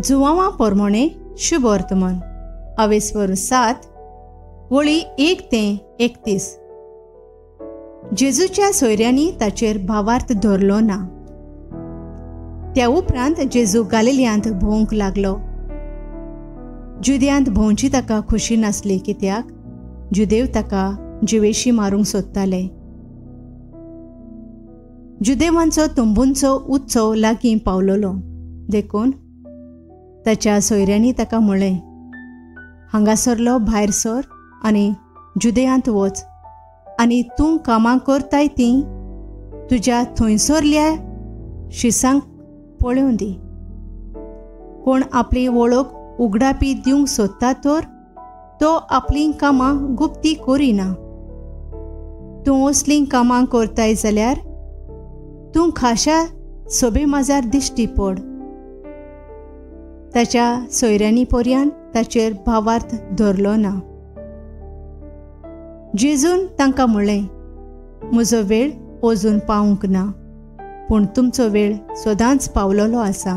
जुवांवा पोरमोणे शुभ वर्तमान अवेस्वर 7 वळी 1 ते 31. जेजूच्या सोयऱ्यांनी ताचेर भावार्थ धरलो ना. त्या उपरांत जेजू गालिलियांत भोंवंक लागलो. जुद्यांत भोंवची ताका खुशी नासली, कित्याक जुदेव ताका जिवेशी मारूंक सोदताले. जुदेवांचो तंबूंचो उत्सव लागीं पावलोलो, देखून ताच्या सोयऱ्यांनी ताका म्हळें, हांगासरलो भायर सर आनी जुदेयांत वच आनी तूं कामां करताय तीं तुज्या थंयसरल्या शिसांक पळोवं दी. कोण आपली वळख उगडापी दिवंक सोदता तर तो आपलीं कामां गुप्ती करिना. तूं असलीं कामां करताय जाल्यार तूं खाशा सोबे माजार दिश्टी पड. ताच्या सोयऱ्यांनी पर्यान ताचेर भावार्थ धरलो ना. जेजून तांकां म्हणलें, म्हजो वेळ अजून पावूंक ना, पूण तुमचो वेळ सदांच पावलोलो आसा.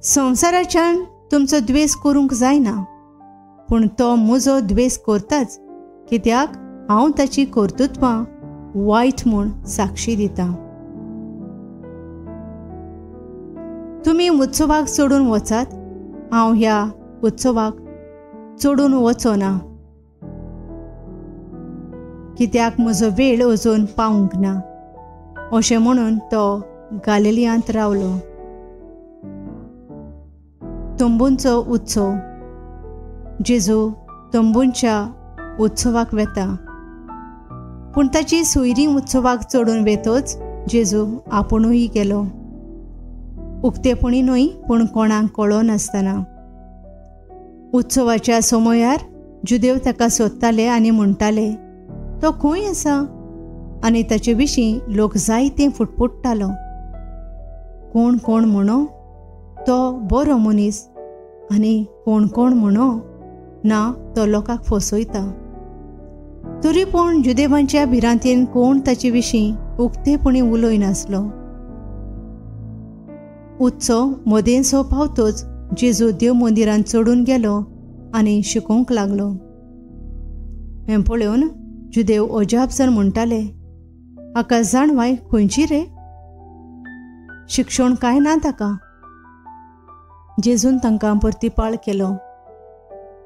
संवसाराच्यान तुमचो द्वेस करूंक जायना, पूण तो म्हजो द्वेस करताच, कित्याक हांव ताची कर्तृत्वां वायट म्हूण साक्षी दिता. तुमी उत्सवाक चडून वचात, हांव ह्या उत्सवाक चडून वचो ना, कित्याक म्हजो वेळ अजून पावूंक ना. अशें म्हणून तो गालिलियांत रावलो. तंबूंचो उत्सव. जेजू तंबूंच्या उत्सवाक वेता, पूण ताची सोयरीं उत्सवाक चडून वेतच जेजू आपुणूय गेलो. उक्तेपणी न्हय, पूण कोणाक कळनासतना. उत्सवाच्या समयार जुदेव ताका सोदताले आनी म्हणटाले, तो खंय आसा? आनी ताचे विशीं लोक जायते फुटफुट्टालो. कोण कोण म्हणो तो बरो मनीस आनी कोण कोण म्हणो ना तो लोकांक फसयता. तरी पूण जुदेवांच्या भिरांतेन कोण ताचे विशीं उक्तेपणी उलयनासलो. उत्सव मदेंसो पावतोच जेजू देव मंदिरांत चडून गेलो आनी शिकोवंक लागलो. हें पळोवन जुदेव अजाप जावन म्हणटाले, हाका जाणवाय खंयची रे? शिक्षण कांय ना ताका. जेजून तांकां परतीपाळ केलो,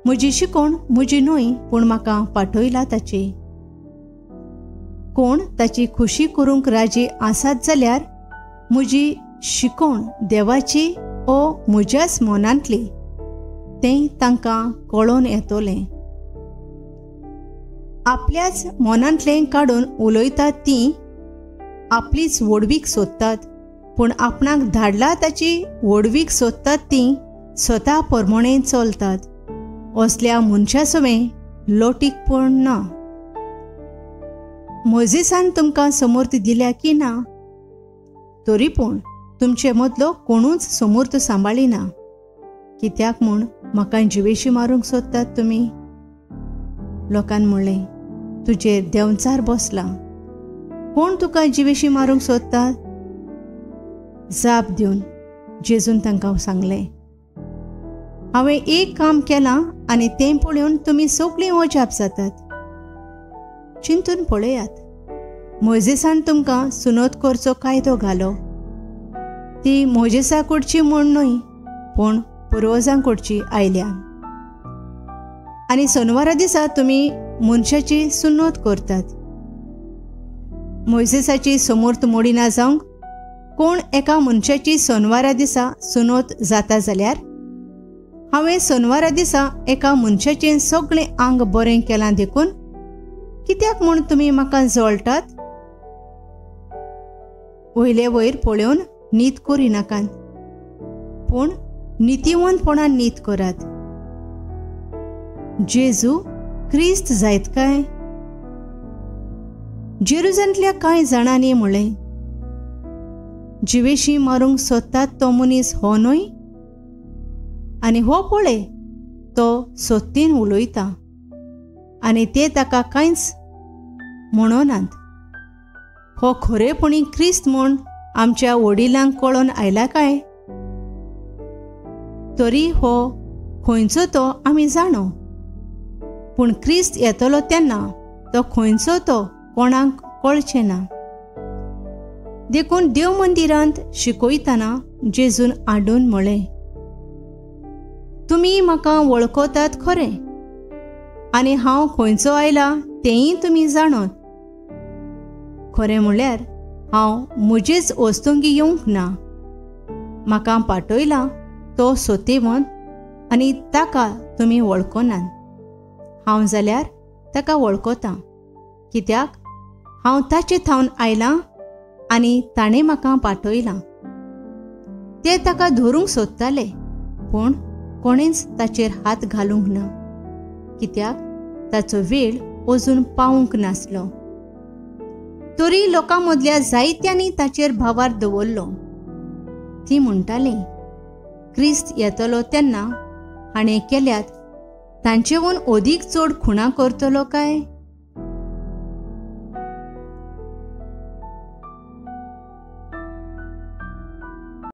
म्हजी शिकोवण म्हजी न्हय, पूण म्हाका पाठयला ताची. कोण ताची खुशी करूंक राजी आसात जाल्यार म्हजी शिकोवण देवाची ओ म्हज्याच मनांतली तें तांकां कळोन येतलें. आपल्याच मनांतलें काडून उलयतात तीं आपलीच व्हडवीक सोदतात, पूण आपणाक धाडला ताची व्हडवीक सोदतात तीं स्वता परमणे चलतात. असल्या मनशा सवें लोटीकपण ना. मोजेसान तुमकां समर्थ दिल्या की ना? तरी पूण तुमचे मदलो कोणूच समर्थ सांबाळिना. कित्याक म्हूण म्हाका जिवेशी मारूंक सोदतात तुमी? लोकान म्हणलें, तुजेर देंवचार बसला, कोण तुका जिवेशी मारूंक सोदता? जाप दिवन जेजून तांकां सांगलें, हांवें एक काम केलां आनी तें पळोवन तुमी सगळीं अजाप जातात. चिंतून पळयात, मोजेसान तुमकां सुनोत करचो कायदो घालो. ती मोजेसा कडची म्हूण न्हय, पूण पुर्वजां कडची आयल्या. आनी सोनवारा दिसा तुमी मनशाची सुनोत करतात. मोजेसाची समर्थ मोडिना जावंक कोण एका मनशाची सोनवारा दिसा सुनोत जाता जाल्यार हांवें सोनवारा दिसा एका मनशाचें सगळें आंग बरें केलां देखून कित्याक म्हूण तुमी म्हाका जळटात? वयले वयर पळोवन नीत करिनाकात, पूण नितीवंतपणान नीत करात. जेजू क्रिस्त जायत काय? जेरुजलेमांतल्या कांय जाणांनी म्हणलें, जिवेशी मारूंक सोदतात तो मनीस हो न्हय? आनी हो पळय तो सोत्तीन उलयता आनी ते ताका कांयच म्हणनात. हो खरेपणी क्रिस्त म्हूण आमच्या वडिलांक कळोन आयला काय? तरी हो खंयचो तो आमी जाणो, पूण क्रिस्त येतलो तेन्ना तो खंयचो तो कोणाक कळचें ना. देखून देव मंदिरांत शिकयतना जेजून आडून म्हळें, तुमी म्हाका वळखतात खरें, आनी हांव खंयचो आयला तेंय तुमी जाणत. खरें म्हळ्यार हांव म्हजेच वस्तुंगी येवंक ना, म्हाका पाठयला तो सोतेवंत आनी ताका तुमी वळखनात. हांव जाल्यार ताका वळखतां, कित्याक हांव ताचे थावन आयलां आनी ताणें म्हाका पाठयलां. ते ताका धरूंक सोदताले, पूण कोणेंच ताचेर हात घालूंक ना, कित्याक ताचो वेळ अजून पावूंक नासलो. तरी लोकां मदल्या जायत्यांनी ताचेर भावार दवरलो. ती म्हणटाली, क्रिस्त येतलो तेन्ना हाणें केल्यात तांचेवून अदीक चड खुणां करतलो काय?